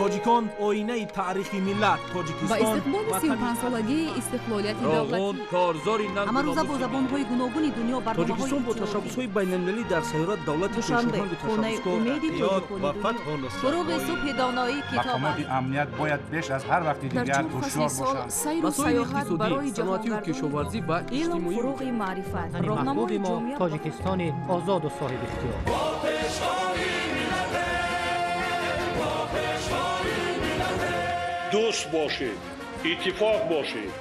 Тоҷикон оинаи таърихи миллат. Ба Тоҷикистон истиқболи 35-солагии истиқлолияти Роғун давлатӣ. Корзори Ҳамарӯза бо забонҳои гуногуни дунё Тоҷикистон бо барномаҳои ташаббусҳои байналмилалӣ дар сайёра давлати Душанбе, пешоҳанду хонаи ташаббускор. умеди тоҷикони ва дунё. фатҳу нусрат. Фуруғи субҳи доноӣ китоб Мақомоти аст. амният бояд беш аз ҳар вақти Дар дигар чор фасли ҳушёр сол бошанд. сайру Масоили саёҳат иқтисодӣ, барои саноатию ҷаҳонгардони кишоварзӣ ва Илм иҷтимоӣ. фуруғи маърифат, Ватани роҳнамои маҳбуби мо ҷомеа. Тоҷикистони озоду соҳибихтиёр. Дӯст бошед, иттифоқ бошед,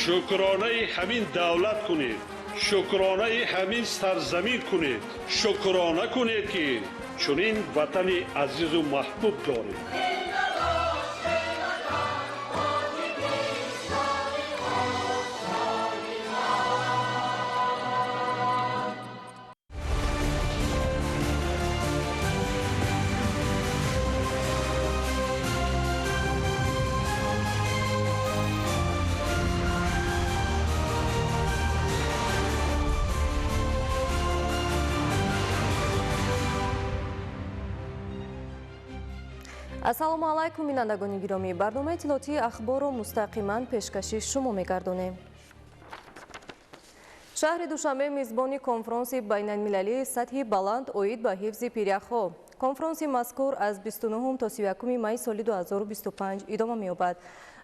шукронаи ҳамин давлат кунед, шукронаи ҳамин сарзамин кунед, шукрона кунед, ки чунин ватани азизу маҳбуб доред. Ассалому алайкум, бинандагони гиромӣ. Барномаи иттилоотии Ахборро мустақиман пешкаши шумо мегардонем. Шаҳри Душанбе мизбони конфронси байналмилалии сатҳи баланд оид ба ҳифзи пиряхҳо. Конфронси мазкур аз 29 то 31 майи соли 2025 идома меёбад.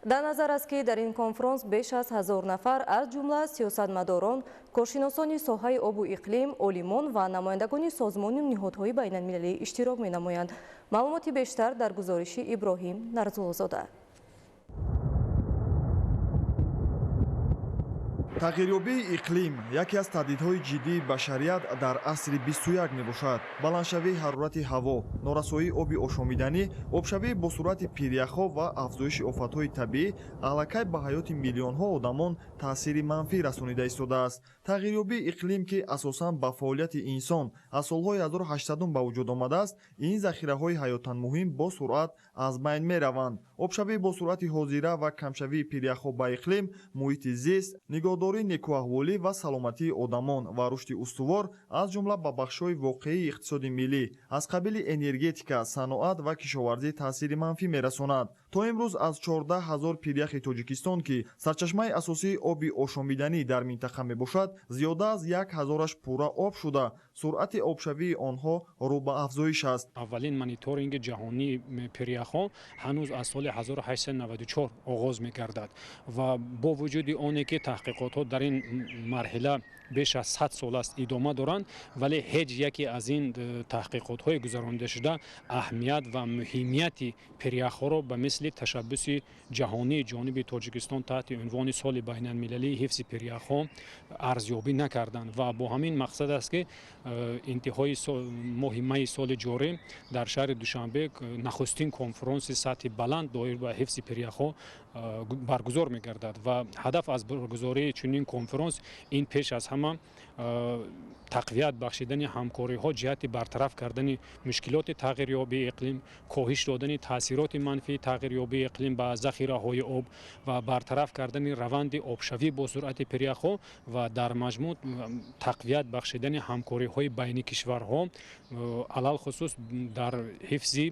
Дар назар аст, ки дар ин конфронс беш аз 1000 нафар, аз ҷумла сиёсатмадорон, коршиносони соҳаи обу иқлим, олимон ва намояндагони созмону ниҳодҳои байналмилалӣ иштирок менамоянд. Маълумоти бештар дар гузориши Иброҳим Нарзуллозода. Тағйирёбии иқлим яке аз таҳдидҳои ҷиддии башарият дар асри 21 мебошад. Баландшавии ҳарорати ҳаво, норасоии оби ошомиданӣ, обшавии бо суръати пиряхҳо ва афзоиши офатҳои табиӣ аллакай ба ҳаёти миллионҳо одамон таъсири манфӣ расонида истодааст. Тағйирёбии иқлим, ки асосан ба фаъолияти инсон аз солҳои 1800 ба вуҷуд омадааст, ин захираҳои ҳаётан муҳим бо суръат аз байн мераванд. Обшавии бо суръати ҳозира ва камшавии пиряхҳо ба иқлим, муҳити зист, нигоҳдории некӯаҳволӣ ва саломатии одамон ва рушди устувор, аз ҷумла ба бахшҳои воқеии иқтисоди миллӣ аз қабили энергетика, саноат ва кишоварзӣ таъсири манфӣ мерасонад. То имрӯз аз 14 ҳазор пиряхи Тоҷикистон, ки сарчашмаи асосии оби ошомиданӣ дар минтақа мебошад, зиёда аз як ҳазораш пурра об шуда, суръати обшавии онҳо рӯ ба афзоиш аст. Аввалин мониторинги ҷаҳонии пиряхҳо ҳанӯз аз соли 1894 оғоз мегардад ва бо вуҷуди оне ки таҳқиқотҳо дар ин марҳила беш аз 100 сол аст идома доранд, вале ҳеҷ яке аз ин таҳқиқотҳои гузарондашуда аҳамият ва муҳимияти пиряхҳоро ба мисли ташаббуси ҷаҳонии ҷониби Тоҷикистон таҳти унвони соли байналмилалии ҳифзи пиряхҳо арзёбӣ накарданд. Ва бо ҳамин мақсад аст, ки интиҳои моҳи майи соли ҷорӣ дар шаҳри Душанбе нахустин конфронси сатҳи баланд доир ба ҳифзи пиряхҳо баргузор мегардад. Ва ҳадаф аз баргузории чунин конфронс ин пеш аз ҳама тақвият бахшидани ҳамкориҳо ҷиҳати бартараф кардани мушкилоти тағйирёбии иқлим, коҳиш додани таъсироти манфии тағйирёбии иқлим ба захираҳои об ва бартараф кардани раванди обшавӣ бо суръати пиряхҳо ва дар маҷмӯъ тақвият бахшидани ҳамкориҳои байни кишварҳо, алалхусус дар ҳифзи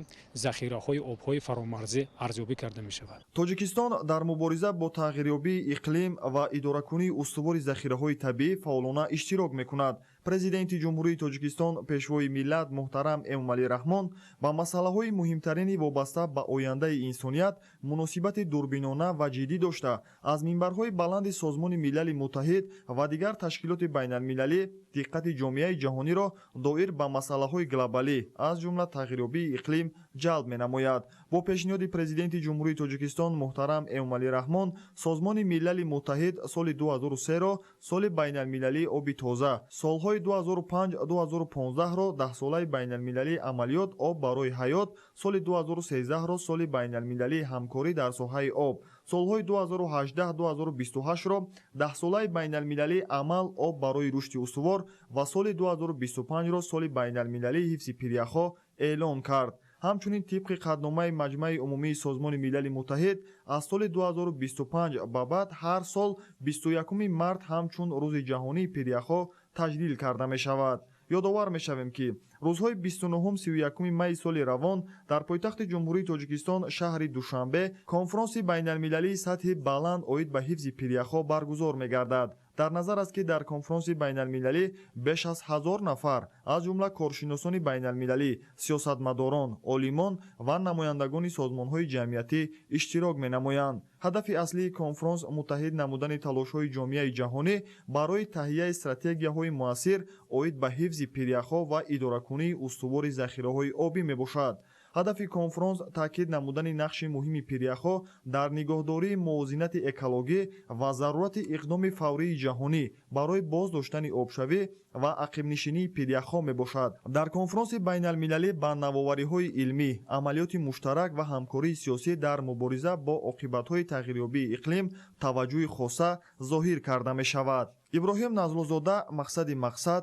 захираҳои обҳои фаромарзӣ арзёбӣ карда мешавад. Тоҷикистон дар мубориза бо тағйирёбии иқлим ва идоракунии устувори захираҳои табиӣ фаъолона иштирок мекунад. Президенти Ҷумҳурии Тоҷикистон, Пешвои миллат муҳтарам Эмомалӣ Раҳмон ба масъалаҳои муҳимтарини вобаста ба ояндаи инсоният муносибати дурбинона ва ҷиддӣ дошта, аз минбарҳои баланди Созмони Милали Муттаҳид ва дигар ташкилоти байналмилалӣ диққати ҷомеаи ҷаҳониро доир ба масъалаҳои глобалӣ, аз ҷумла тағйирёбии иқлим, ҷалб менамояд. Бо пешниҳоди Президенти Ҷумҳурии Тоҷикистон муҳтарам Эмомалӣ Раҳмон Созмони Милали Муттаҳид соли 2003-ро соли байналмилалии оби тоза, солҳои 2005-2015-ро даҳсолаи байналмилалии амалиёт «Об барои ҳаёт», соли 2013-ро соли байналмилалии ҳамкорӣ дар соҳаи об, солҳои 2018-2028-ро даҳсолаи байналмилалии амал «Об барои рушди устувор» ва соли 2025-ро соли байналмилалии ҳифзи пиряхҳо эълон кард. Ҳамчунин, тибқи қатъномаи Маҷмаи Умумии Созмони Милали Муттаҳид, аз соли 2025 ба баъд ҳар сол 21 март ҳамчун Рӯзи ҷаҳонии пиряхҳо таҷлил карда мешавад. Ёдовар мешавем, ки рӯзҳои 29-31 майи соли равон дар пойтахти Ҷумҳурии Тоҷикистон, шаҳри Душанбе, конфронси байналмилалии сатҳи баланд оид ба ҳифзи пиряхҳо баргузор мегардад. Дар назар аст, ки дар конфронси байналмилалӣ беш аз 1000 нафар, аз ҷумла коршиносони байналмилалӣ, сиёсатмадорон, олимон ва намояндагони созмонҳои ҷамъиятӣ иштирок менамоянд. Ҳадафи аслии конфронс муттаҳид намудани талошҳои ҷомеаи ҷаҳонӣ барои таҳияи стратегияҳои муассир оид ба ҳифзи пиряхҳо ва идоракунии устувори захираҳои обӣ мебошад. Ҳадафи конфронс таъкид намудани нақши муҳими пиряхҳо дар нигоҳдории мувозинати экологӣ ва зарурати иқдоми фаврии ҷаҳонӣ барои боз доштани обшавӣ ва ақибнишинии пиряхҳо мебошад. Дар конфронси байналмилалӣ ба навовариҳои илмӣ, амалиёти муштарак ва ҳамкории сиёсӣ дар мубориза бо оқибатҳои тағйирёбии иқлим таваҷҷӯҳи хоса зоҳир карда мешавад. Иброҳим Назлузода, Мақсади мақсад,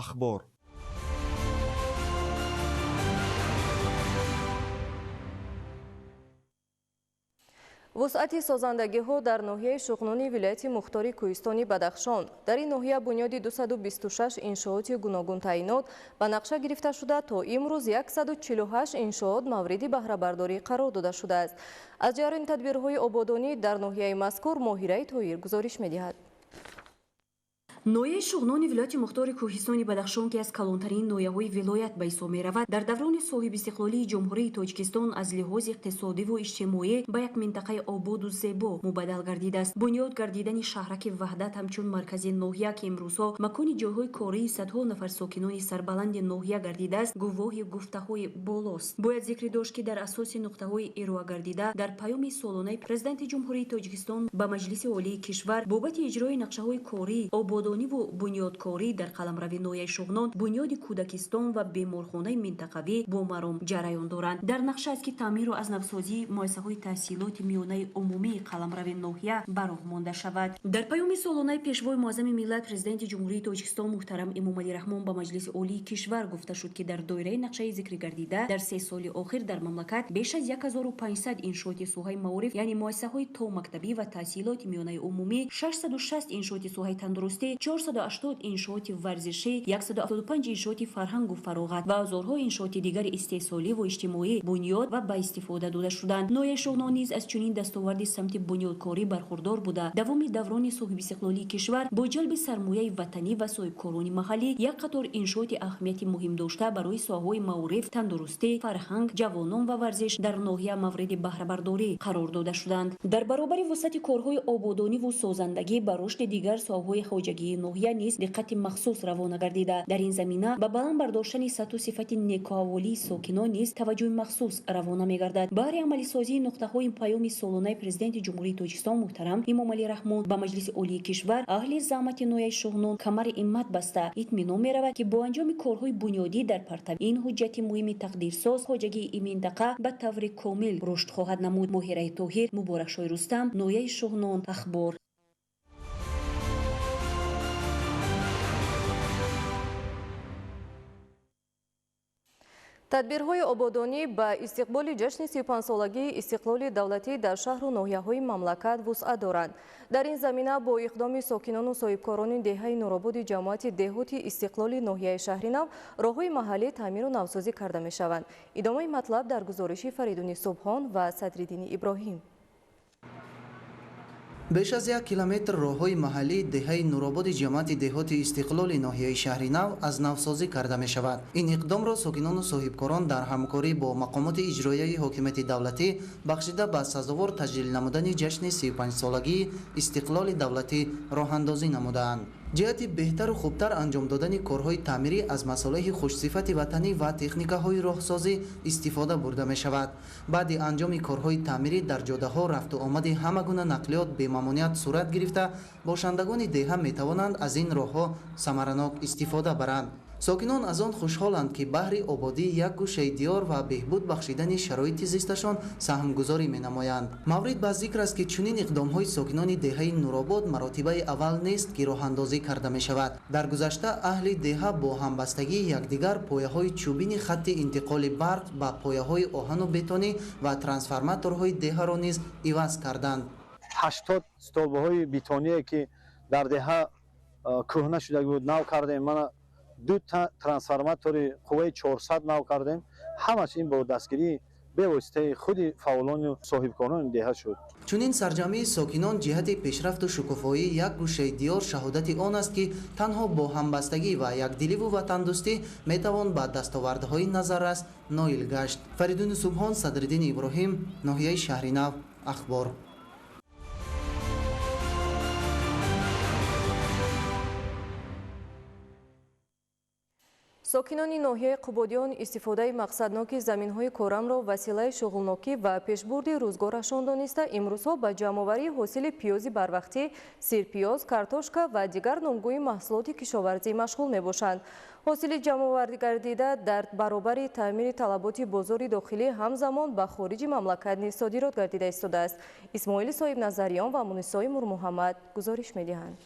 Ахбор. Вусъати созандагиҳо дар ноҳияи Шуғнони вилояти мухтори Кӯҳистони Бадахшон. Дар ин ноҳия бунёди 226 иншооти гуногунтаъинот ба нақша гирифта шуда, то имрӯз 148 иншоот мавриди баҳрабардорӣ қарор дода шудааст. Аз ҷараёни тадбирҳои ободонӣ дар ноҳияи мазкур Моҳираи Тоҳир гузориш медиҳад. Ноҳияи Шуғнони вилояти мухтори Кӯҳистони Бадахшон, ки аз калонтарин ноҳияҳои вилоят ба ҳисоб меравад, дар даврони соҳибистиқлолии Ҷумҳурии Тоҷикистон аз лиҳози иқтисодиву иҷтимоӣ ба як минтақаи ободу зебо мубаддал гардидааст. Бунёд гардидани шаҳраки Ваҳдат ҳамчун маркази ноҳия, ки имрӯзҳо макони ҷойҳои кории садҳо нафар сокинони сарбаланди ноҳия гардидааст, гувоҳи гуфтаҳои болост. Бояд зикр дошт, ки дар асоси нуқтаҳои ироа гардида дар паёми солонаи Президенти Ҷумҳурии Тоҷикистон ба Маҷлиси Олии кишвар бобати иҷрои нақшаҳои корӣ, ободониву бунёдкорӣ дар қаламрави ноҳияи Шуғнон, бунёди кӯдакистон ва беморхонаи минтақавӣ бо маром ҷараён доранд. Дар нақша аст, ки таъмиру аз навсозии муассисаҳои таҳсилоти миёнаи умумии қаламрави ноҳия ба роҳ монда шавад. Дар паёми солонаи Пешвои муаззами миллат, Президенти Ҷумҳурии Тоҷикистон муҳтарам Эмомалӣ Раҳмон ба Маҷлиси Олии кишвар гуфта шуд, ки дар доираи нақшаи зикрӣ гардида дар 3 соли охир дар мамлакат беш аз 1500 иншооти соҳаи маориф, яъне муассисаҳои томактабӣ ва таҳсилоти миёнаи умумӣ, 660 иншооти соҳаи тандурустӣ, 480 иншооти варзишӣ, 175 иншооти фарҳангу фароғат ва ҳазорҳо иншооти дигари истеҳсоливу иҷтимоӣ бунёд ва ба истифода дода шуданд. Ноҳияи Шуғнон низ аз чунин дастоварди самти бунёдкорӣ бархурдор буда, давоми даврони соҳибистиқлолии кишвар бо ҷалби сармояи ватанӣ ва соҳибкорони маҳаллӣ як қатор иншооти аҳамияти муҳим дошта барои соҳаҳои маориф, тандурустӣ, фарҳанг, ҷавонон ва варзиш дар ноҳия мавриди баҳрабардорӣ қарор дода шуданд. Дар баробари вусъати корҳои ободониву созандагӣ ба рушди дигар соҳаҳои хоҷагии ноҳия низ диққати махсус равона гардида, дар ин замина ба баланд бардоштани сатҳу сифати некуаҳволии сокинон низ таваҷҷӯҳи махсус равона мегардад. Баҳри амалисозии нуқтаҳои паёми солонаи Президенти Ҷумҳурии Тоҷикистон муҳтарам Эмомалӣ Раҳмон ба Маҷлиси Олии кишвар аҳли заҳмати ноҳияи Шуғнон камари иммат баста, итминон меравад, ки бо анҷоми корҳои бунёдӣ дар партави ин ҳуҷҷати муҳими тақдирсоз хоҷагии ин минтақа ба таври комил рушд хоҳад намуд. Моҳираи Тоҳир, Муборакшоҳи Рустам, ноҳияи Шуғнон, Ахбор. Тадбирҳои ободонӣ ба истиқболи ҷашни 35-солагии истиқлоли давлатӣ дар шаҳру ноҳияҳои мамлакат вусъат доранд. Дар ин замина бо иқдоми сокинону соҳибкорони деҳаи Нурободи ҷамоати деҳоти Истиқлоли ноҳияи Шаҳринав роҳҳои маҳаллӣ таъмиру навсозӣ карда мешаванд. Идомаи матлаб дар гузориши Фаридуни Субҳон ва Садриддини Иброҳим. Беш аз 1 километр роҳҳои маҳаллии деҳаи Нурободи ҷамоати деҳоти Истиқлоли ноҳияи Шаҳринав аз навсозӣ карда мешавад. Ин иқдомро сокинону соҳибкорон дар ҳамкорӣ бо мақомоти иҷроияи ҳокимияти давлатӣ бахшида ба сазовор таҷлил намудани ҷашни 35-солагии истиқлоли давлатӣ роҳандозӣ намудаанд. Ҷиҳати беҳтару хубтар анҷом додани корҳои таъмирӣ аз масолеҳи хушсифати ватанӣ ва техникаҳои роҳсозӣ истифода бурда мешавад. Баъди анҷоми корҳои таъмирӣ дар ҷодаҳо рафту омади ҳама гуна нақлиёт бемамоният сурат гирифта, бошандагони деҳа метавонанд аз ин роҳҳо самаранок истифода баранд. Сокинон аз он хушҳоланд, ки баҳри ободии як гӯшаи диёр ва беҳбуд бахшидани шароити зисташон саҳмгузорӣ менамоянд. Маврид ба зикр аст, ки чунин иқдомҳои сокинони деҳаи Нуробод маротибаи аввал нест, ки роҳандозӣ карда мешавад. Дар гузашта аҳли деҳа бо ҳамбастагии якдигар пояҳои чӯбини хатти интиқоли барқ ба пояҳои оҳану бетонӣ ва трансформаторҳои деҳаро низ иваз карданд. 80 столбаҳои бетоние, ки дар деҳа кӯҳна шуда буд, нав кардем. Мана Ду трансформатори қувваи 400 нав кардем. Ҳамаш ин бо дастгирии бевоситаи худи фаъолону соҳибкорони деҳа шуд. Чунин сарҷамъии сокинон ҷиҳати пешрафту шукуфоии як гӯшаи диёр шаҳодати он аст, ки танҳо бо ҳамбастагӣ ва якдиливу ватандӯстӣ метавон ба дастовардҳои назаррас ноил гашт. Фаридуни Субҳон, Садриддини Иброҳим, ноҳияи Шаҳринав, Ахбор. Сокинони ноҳияи Қубодиён истифодаи мақсадноки заминҳои корамро василаи шуғлнокӣ ва пешбурди рӯзгорашон дониста, имрӯзҳо ба ҷамъоварии ҳосили пиёзи барвақтӣ, сирпиёз, картошка ва дигар номгӯи маҳсулоти кишоварзӣ машғул мебошанд. Ҳосили ҷамъоваргардида дар баробари таъмини талаботи бозори дохилӣ ҳамзамон ба хориҷи мамлакат низ содирот гардида истодааст. Исмоили Соҳибназариён ва Мунисои Мурмуҳаммад гузориш медиҳанд.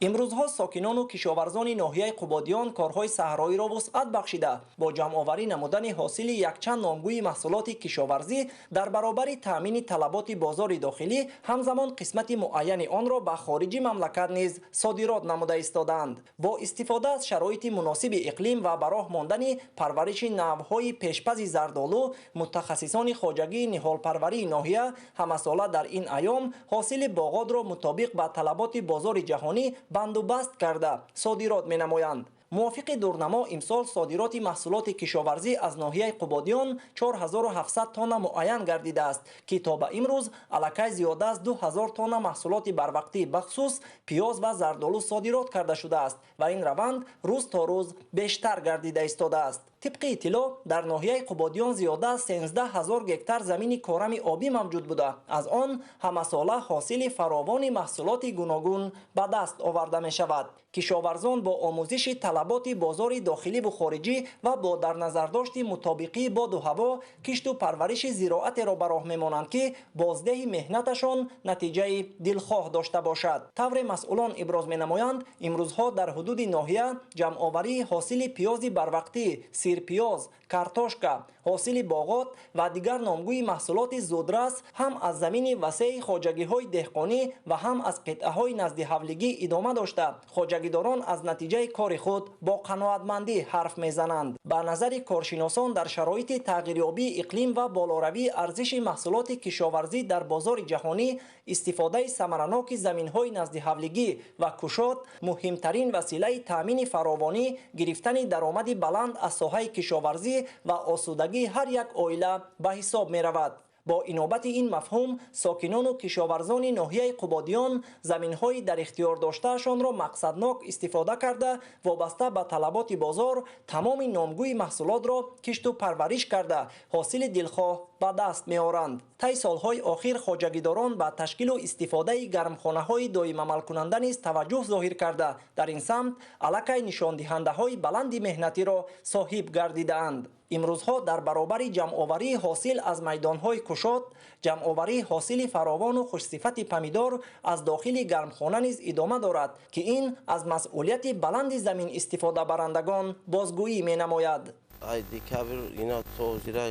Имрӯзҳо сокинону кишоварзони ноҳияи Қубодиён корҳои саҳроиро вусъат бахшида, бо ҷамъоварӣ намудани ҳосили якчанд номгӯи маҳсулоти кишоварзӣ дар баробари таъмини талаботи бозори дохилӣ ҳамзамон қисмати муайяни онро ба хориҷи мамлакат низ содирот намуда истодаанд. Бо истифода аз шароити муносиби иқлим ва ба роҳ мондани парвариши навъҳои пешпази зардолу, мутахассисони хоҷагии ниҳолпарварии ноҳия ҳамасола дар ин айём ҳосили боғотро мутобиқ ба талаботи бозори ҷаҳонӣ бандубаст карда содирот менамоянд. Мувофиқи дурнамо, имсол содироти маҳсулоти кишоварзӣ аз ноҳияи Қубодиён 4700 тонна муайян гардидааст, ки то ба имрӯз аллакай зиёда аз 2000 тонна маҳсулоти барвақтӣ, бахусус пиёз ва зардолу содирот карда шудааст ва ин раванд рӯз то рӯз бештар гардида истодааст. Тибқи иттилоъ, дар ноҳияи Қубодиён зиёда аз 13 000 гектар замини корами обӣ мавҷуд буда, аз он ҳамасола ҳосили фаровони маҳсулоти гуногун ба даст оварда мешавад. Кишоварзон бо омӯзиши талаботи бозори дохиливу хориҷӣ ва бо дар назардошти мутобиқии боду ҳаво кишту парвариши зироатеро ба роҳ мемонанд, ки боздеҳи меҳнаташон натиҷаи дилхоҳ дошта бошад. Тавре масъулон иброз менамоянд, имрӯзҳо дар ҳудуди ноҳия ҷамъоварии ҳосили пиёзи барвақтӣ, сирпиёз, картошка, ҳосили боғот ва дигар номгӯи маҳсулоти зудрас ҳам аз замини васеи хоҷагиҳои деҳқонӣ ва ҳам аз қитъаҳои наздиҳавлигӣ идома дошта, хоҷагидорон аз натиҷаи кори худ бо қаноатмандӣ ҳарф мезананд. Ба назари коршиносон, дар шароити тағйирёбии иқлим ва болоравии арзиши маҳсулоти кишоварзӣ дар бозори ҷаҳонӣ, истифодаи самараноки заминҳои наздиҳавлигӣ ва кушод муҳимтарин василаи таъмини фаровонӣ, гирифтани даромади баланд аз соҳаи кишоварзӣ ва осудагии ҳар як оила ба ҳисоб меравад. Бо инобати ин мафҳум, сокинону кишоварзони ноҳияи Қубодиён заминҳои дар ихтиёр доштаашонро мақсаднок истифода карда, вобаста ба талаботи бозор тамоми номгӯи маҳсулотро кишту парвариш карда, ҳосили дилхоҳ ба даст меоранд. Тай солҳои охир хоҷагидорон ба ташкилу истифодаи гармхонаҳои доимамалкунанда низ таваҷҷӯҳ зоҳир карда, дар ин самт аллакай нишондиҳандаҳои баланди меҳнатиро соҳиб гардидаанд. Имрӯзҳо дар баробари ҷамъоварии ҳосил аз майдонҳои кушод, ҷамъоварии ҳосили фаровону хушсифати помидор аз дохили гармхона низ идома дорад, ки ин аз масъулияти баланди замин истифодабарандагон бозгӯӣ менамояд. Ай декабр ина то ҳозира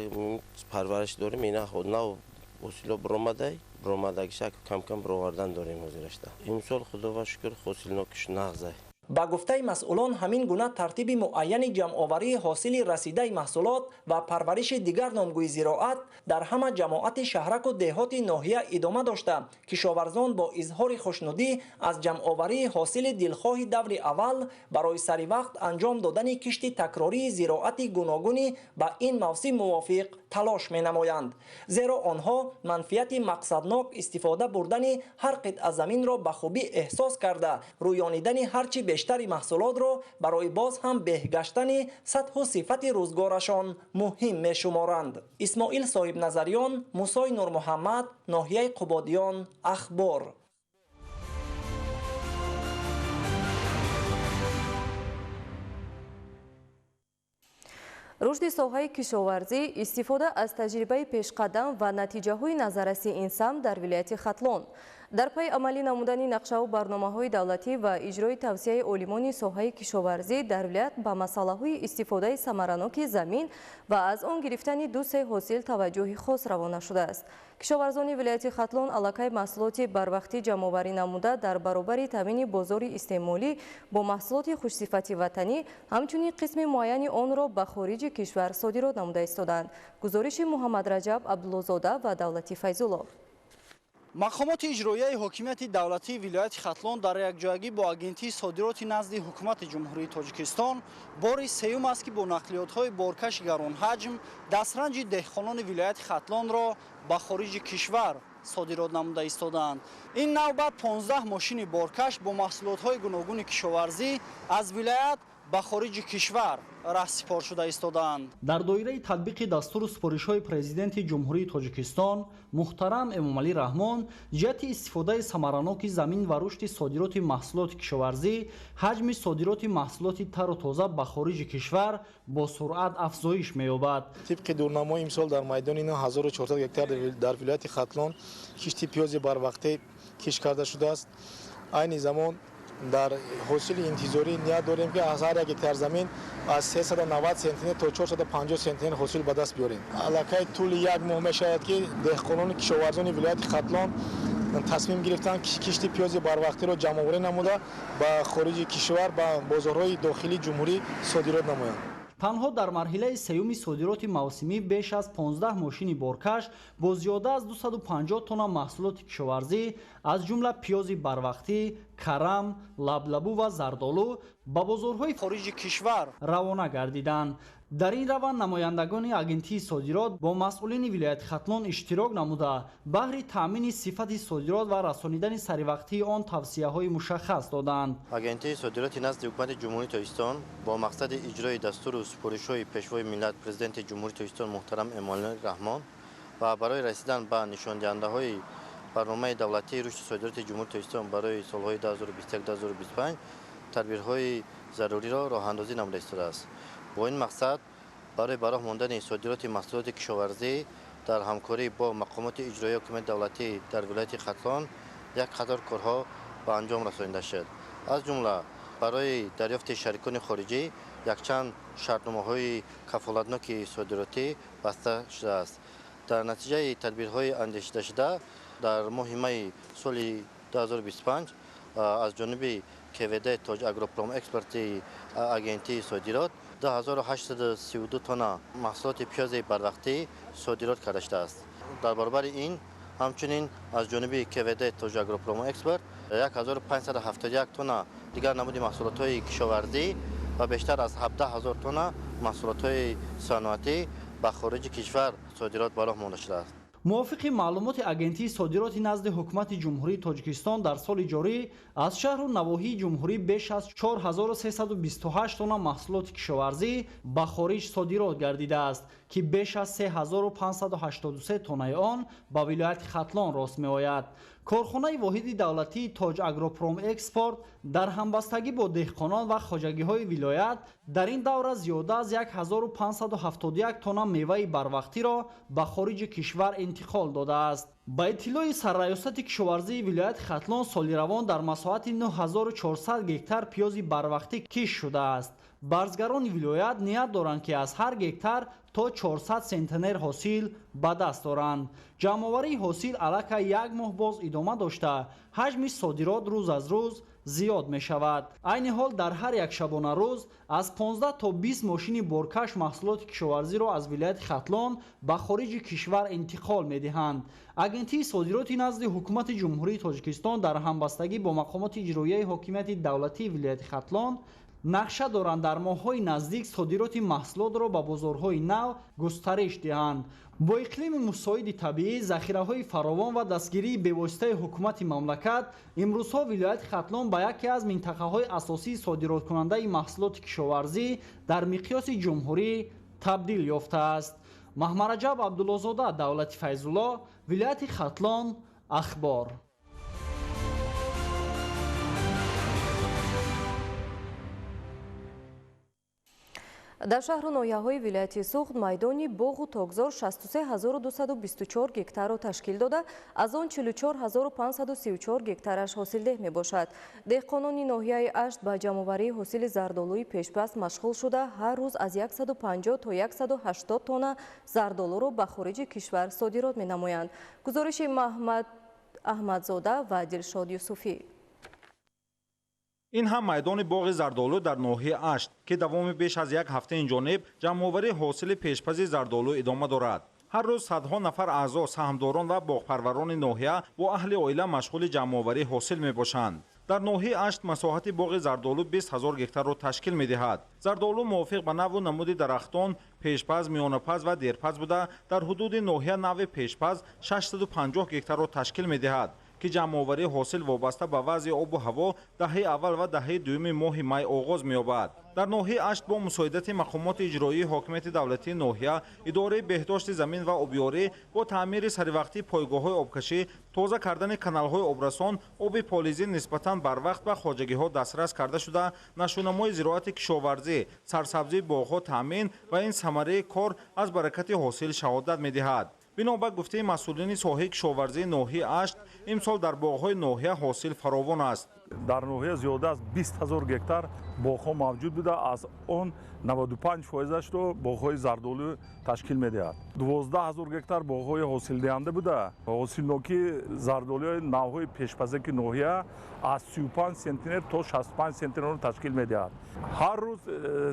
парвариш дорем, ина нав ҳосило баромадай, баромадагиша кам-кам баровардан дорем ҳозирашта. Имсол худо ва шукр ҳосилнокиш нағзай. Ба гуфтаи масъулон, ҳамин гуна тартиби муайяни ҷамъоварии ҳосили расидаи маҳсулот ва парвариши дигар номгӯи зироат дар ҳама ҷамоати шаҳраку деҳоти ноҳия идома дошта, кишоварзон бо изҳори хушнудӣ аз ҷамъоварии ҳосили дилхоҳи даври аввал барои саривақт анҷом додани кишти такрории зироати гуногунӣ ба ин мавсим мувофиқ талош менамоянд, зеро онҳо манфиати мақсаднок истифода бурдани ҳар қитъа заминро ба хубӣ эҳсос карда, рӯёнидани ҳарчи бештари маҳсулотро барои боз ҳам беҳгаштани сатҳу сифати рӯзгорашон муҳим мешуморанд. Исмоил Соҳибназариён, Мусои Нурмуҳаммад, ноҳияи Қубодиён, Ахбор. Рушди соҳаи кишоварзӣ, истифода аз таҷрибаи пешқадам ва натиҷаҳои назарраси ин самт дар вилояти Хатлон. Дар пайи амалӣ намудани нақшаву барномаҳои давлатӣ ва иҷрои тавсияи олимони соҳаи кишоварзӣ дар вилоят ба масъалаҳои истифодаи самараноки замин ва аз он гирифтани ду-се ҳосил таваҷҷӯҳи хос равона шудааст. Кишоварзони вилояти Хатлон аллакай маҳсулоти барвақтӣ ҷамъоварӣ намуда, дар баробари таъмини бозори истеъмолӣ бо маҳсулоти хушсифати ватанӣ, ҳамчунин қисми муайяни онро ба хориҷи кишвар содирот намуда истодаанд. Гузориши Муҳаммадраҷаб Абдуллозода ва Давлати Файзулло. Мақомоти иҷроияи ҳокимияти давлатии вилояти Хатлон дар якҷоягӣ бо Агентии содироти назди Ҳукумати Ҷумҳурии Тоҷикистон бори сеюм аст, ки бо нақлиётҳои боркаши гаронҳаҷм дастранҷи деҳқонони вилояти Хатлонро ба хориҷи кишвар содирот намуда истодаанд. Ин навбат 15 мошини боркаш бо маҳсулотҳои гуногуни кишоварзӣ аз вилоят ба хориҷи кишвар раҳсипор шуда истодаанд. Дар доираи татбиқи дастуру супоришҳои Президенти Ҷумҳурии Тоҷикистон муҳтарам Эмомалӣ Раҳмон ҷиҳати истифодаи самараноки замин ва рушди содироти маҳсулоти кишоварзӣ, ҳаҷми содироти маҳсулоти тару тоза ба хориҷи кишвар бо суръат афзоиш меёбад. Тибқи дурнамои имсол дар майдони 9400 гектар дар вилояти Хатлон кишти пиёзи барвақтӣ кишт карда шудааст. Айни замон дар ҳосили интизорӣ ният дорем, ки аз ҳар як гектар замин аз 390 сентнер то 450 сентнер ҳосил ба даст биёрем. Аллакай тӯли як моҳ мешавад, ки деҳқонону кишоварзони вилояти Хатлон тасмим гирифтанд, кишти пиёзи барвақтиро ҷамъоварӣ намуда, ба хориҷи кишвар, ба бозорҳои дохилии ҷумҳурӣ содирот намоянд. Танҳо дар марҳилаи сеюми содироти мавсимӣ беш аз 15 мошини боркаш бо зиёда аз 250 тонна маҳсулоти кишоварзӣ, аз ҷумла пиёзи барвақтӣ, карам, лаблабу ва зардолу ба бозорҳои хориҷи кишвар равона гардиданд. Дар ин раванд намояндагони Агентии содирот бо масъулини вилояти Хатлон иштирок намуда, баҳри таъмини сифати содирот ва расонидани саривақтии он тавсияҳои мушаххас доданд. Агентии содироти назди Ҳукумати Ҷумҳурии Тоҷикистон бо мақсади иҷрои дастуру супоришҳои Пешвои миллат, Президенти Ҷумҳурии Тоҷикистон муҳтарам Эмомалӣ Раҳмон ва барои расидан ба нишондиҳандаҳои барномаи давлатии рушди содироти Ҷумҳурии Тоҷикистон барои солҳои 2021-2025 тадбирҳои заруриро роҳандозӣ намуда истодааст. Бо ин мақсад барои ба роҳ мондани содироти маҳсулоти кишоварзӣ дар ҳамкорӣ бо мақомоти иҷроияи ҳукумати давлатӣ дар вилояти Хатлон як қатор корҳо ба анҷом расонида шуд. Аз ҷумла барои дарёфти шарикони хориҷӣ якчанд шартномаҳои кафолатноки содиротӣ баста шудааст. Дар натиҷаи тадбирҳои андешидашуда дар моҳи майи соли 2025 аз ҷониби КВД Тоҷ Агропромэкспорти Агентии содирот 2832 тонна маҳсулоти пиёзи барвақтӣ содирот карда шудааст. Дар баробари ин ҳамчунин аз ҷониби КВД Тоҷ Агропромэкспорт 1571 тонна дигар намуди маҳсулотҳои кишоварзӣ ва бештар аз 17 ҳазор тонна маҳсулотҳои саноатӣ ба хориҷи кишвар содирот ба роҳ монда шудааст. Мувофиқи маълумоти Агентии содироти назди Ҳукумати Ҷумҳурии Тоҷикистон дар соли ҷорӣ аз шаҳру навоҳии ҷумҳурӣ беш аз 4328 тонна маҳсулоти кишоварзӣ ба хориҷ содирот гардидааст, ки беш аз 3583 тоннаи он ба вилояти Хатлон рост меояд. Корхонаи воҳиди давлатии Тоҷ Агропромэкспорт дар ҳамбастагӣ бо деҳқонон ва хоҷагиҳои вилоят дар ин давра зиёда аз 1571 тонна меваи барвақтиро ба хориҷи кишвар интиқол додааст. Ба иттилои Сарраёсати кишоварзии вилояти Хатлон соли равон дар масоҳати 9400 гектар пиёзи барвақтӣ кишт шудааст. Барзгарони вилоят ният доранд, ки аз ҳар гектар то 400 сентнер ҳосил ба даст доранд. Ҷамъоварии ҳосил аллакай як моҳ боз идома дошта, ҳаҷми содирот рӯз аз рӯз зиёд мешавад. Айни ҳол дар ҳар як шабонарӯз аз 15 то 20 мошини боркаш маҳсулоти кишоварзиро аз вилояти Хатлон ба хориҷи кишвар интиқол медиҳанд. Агентии содироти назди Ҳукумати Ҷумҳурии Тоҷикистон дар ҳамбастагӣ бо мақомоти иҷроияи ҳокимияти давлатии вилояти Хатлон нақша доранд дар моҳҳои наздик содироти маҳсулотро ба бозорҳои нав густариш диҳанд. Бо иқлими мусоиди табиӣ, захираҳои фаровон ва дастгирии бевоситаи ҳукумати мамлакат имрӯзҳо вилояти Хатлон ба яке аз минтақаҳои асосии содироткунандаи маҳсулоти кишоварзӣ дар миқёси ҷумҳурӣ табдил ёфтааст. Маҳмараҷаб Абдуллозода, Давлати Файзулло, вилояти Хатлон, Ахбор. Дар шаҳру ноҳияҳои вилояти Суғд майдони боғу токзор 63224 гектарро ташкил дода, аз он 44534 гектараш ҳосилдеҳ мебошад. Деҳқонони ноҳияи Ашт ба ҷамъоварии ҳосили зардолуи пешпаз машғул шуда, ҳар рӯз аз 150 то 180 тонна зардолуро ба хориҷи кишвар содирот менамоянд. Гузориши Маҳмад Аҳмадзода ва Дилшод Юсуфӣ. Ин ҳам майдони боғи зардолу дар ноҳияи Ашт, ки давоми беш аз як ҳафта инҷониб ҷамъоварии ҳосили пешпази зардолу идома дорад. Ҳар рӯз садҳо нафар аъзо, саҳмдорон ва боғпарварони ноҳия бо аҳли оила машғули ҷамъоварии ҳосил мебошанд. Дар ноҳияи Ашт масоҳати боғи зардолу 20 ҳазор гектарро ташкил медиҳад. Зардолу мувофиқ ба навъу намуди дарахтон пешпаз, миёнапаз ва дерпаз буда, дар ҳудуди ноҳия навъи пешпаз 650 гектарро ташкил медиҳад, ки ҷамъоварии ҳосил вобаста ба вазъи обу ҳаво даҳаи аввал ва даҳаи дуюми моҳи май оғоз меёбад. Дар ноҳияи Ашт бо мусоидати мақомоти иҷроии ҳокимияти давлатии ноҳия, идораи беҳдошти замин ва обёрӣ бо таъмири саривақтии пойгоҳҳои обкашӣ, тоза кардани каналҳои обрасон, оби полизӣ нисбатан барвақт ба хоҷагиҳо дастрас карда шуда, нашъунамои зироати кишоварзӣ, сарсабзии боғҳо таъмин ва ин самараи кор аз баракати ҳосил шаҳодат медиҳад. Бино ба гуфтаи масъулини соҳаи кишоварзии ноҳияи Ашт, имсол дар боғҳои ноҳия ҳосил фаровон аст. Дар ноҳия зиёда аз 20 ҳазор гектар боғҳо мавҷуд буда, аз он 95 фоизашро боғҳои зардолу ташкил медиҳад. 12 ҳазор гектар боғҳои ҳосилдиҳанда буда, ҳосилнокии зардолуи навъҳои пешпазаки ноҳия аз 35 сентнер то 65 сентнерро ташкил медиҳад. Ҳар рӯз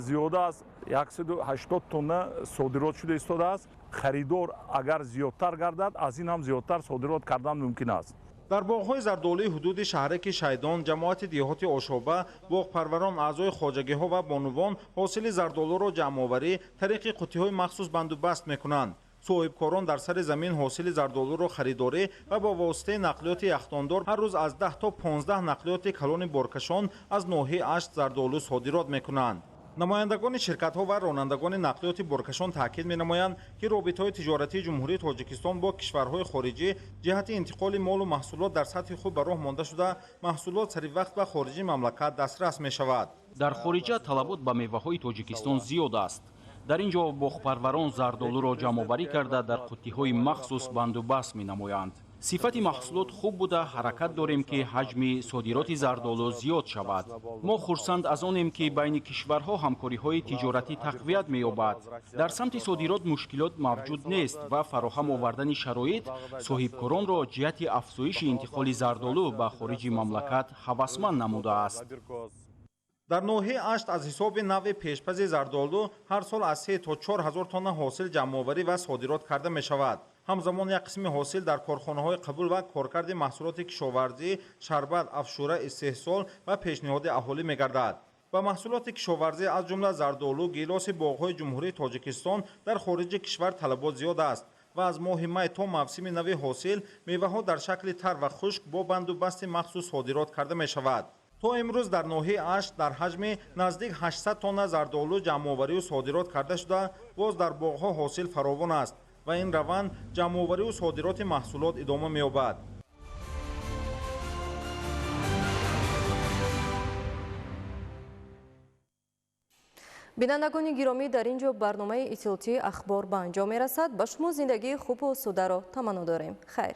зиёда аз 180 тонна содирот шуда истодааст. Харидор агар зиёдтар гардад, аз ин ҳам зиёдтар содирот кардан мумкин аст. Дар боғҳои зардолуи ҳудуди шаҳраки Шайдон, ҷамоати деҳоти Ошоба, боғпарварон, аъзои хоҷагиҳо ва бонувон ҳосили зардолуро ҷамъоварӣ тариқи қуттиҳои махсус бандубаст мекунанд. Соҳибкорон дар сари замин ҳосили зардолуро харидорӣ ва бо воситаи нақлиёти яхтондор ҳар рӯз аз 10 то 15 нақлиёти калони боркашон аз ноҳияи Ашт зардолу содирот мекунанд. Намояндагони ширкатҳо ва ронандагони нақлиёти боркашон таъкид менамоянд, ки робитаҳои тиҷоратии Ҷумҳурии Тоҷикистон бо кишварҳои хориҷӣ ҷиҳати интиқоли молу маҳсулот дар сатҳи хуб ба роҳ монда шуда, маҳсулот сари вақт ба хориҷи мамлакат дастрас мешавад. Дар хориҷа талабот ба меваҳои Тоҷикистон зиёд аст. Дар ин ҷо боғпарварон зардолуро ҷамъоварӣ карда, дар қуттиҳои махсус бандубаст менамоянд. Сифати маҳсулот хуб буда, ҳаракат дорем, ки ҳаҷми содироти зардолу зиёд шавад. Мо хурсанд аз онем, ки байни кишварҳо ҳамкориҳои тиҷоратӣ тақвият меёбад. Дар самти содирот мушкилот мавҷуд нест ва фароҳам овардани шароит соҳибкоронро ҷиҳати афзоиши интиқоли зардолу ба хориҷи мамлакат ҳавасманд намудааст. Дар ноҳияи Ашт аз ҳисоби навъи пешпази зардолу ҳар сол аз 3 то 4 ҳазор тонна ҳосил ҷамъоварӣ ва содирот карда мешавад. Ҳамзамон як қисми ҳосил дар корхонаҳои қабул ва коркарди маҳсулоти кишоварзӣ, шарбат, афшура, истеҳсол ва пешниҳоди аҳолӣ мегардад. Ба маҳсулоти кишоварзӣ аз ҷумла зардолу, гилоси боғҳои Ҷумҳурии Тоҷикистон дар хориҷи кишвар талабот зиёд аст ва аз моҳи май то мавсими нави ҳосил меваҳо дар шакли тар ва хушк бо банду басти махсус содирот карда мешавад. То имрӯз дар ноҳияи Ашт дар ҳаҷми наздик 800 тонна зардолу ҷамъоварию содирот карда шуда, боз дар боғҳо ҳосил фаровон аст ва ин раванд ҷамъоварию содироти маҳсулот идома меёбад. Бинандагони гиромӣ, дар ин ҷо барномаи иттилоотии Ахбор ба анҷом мерасад. Ба шумо зиндагии хубу осударо таманно дорем. Хайр.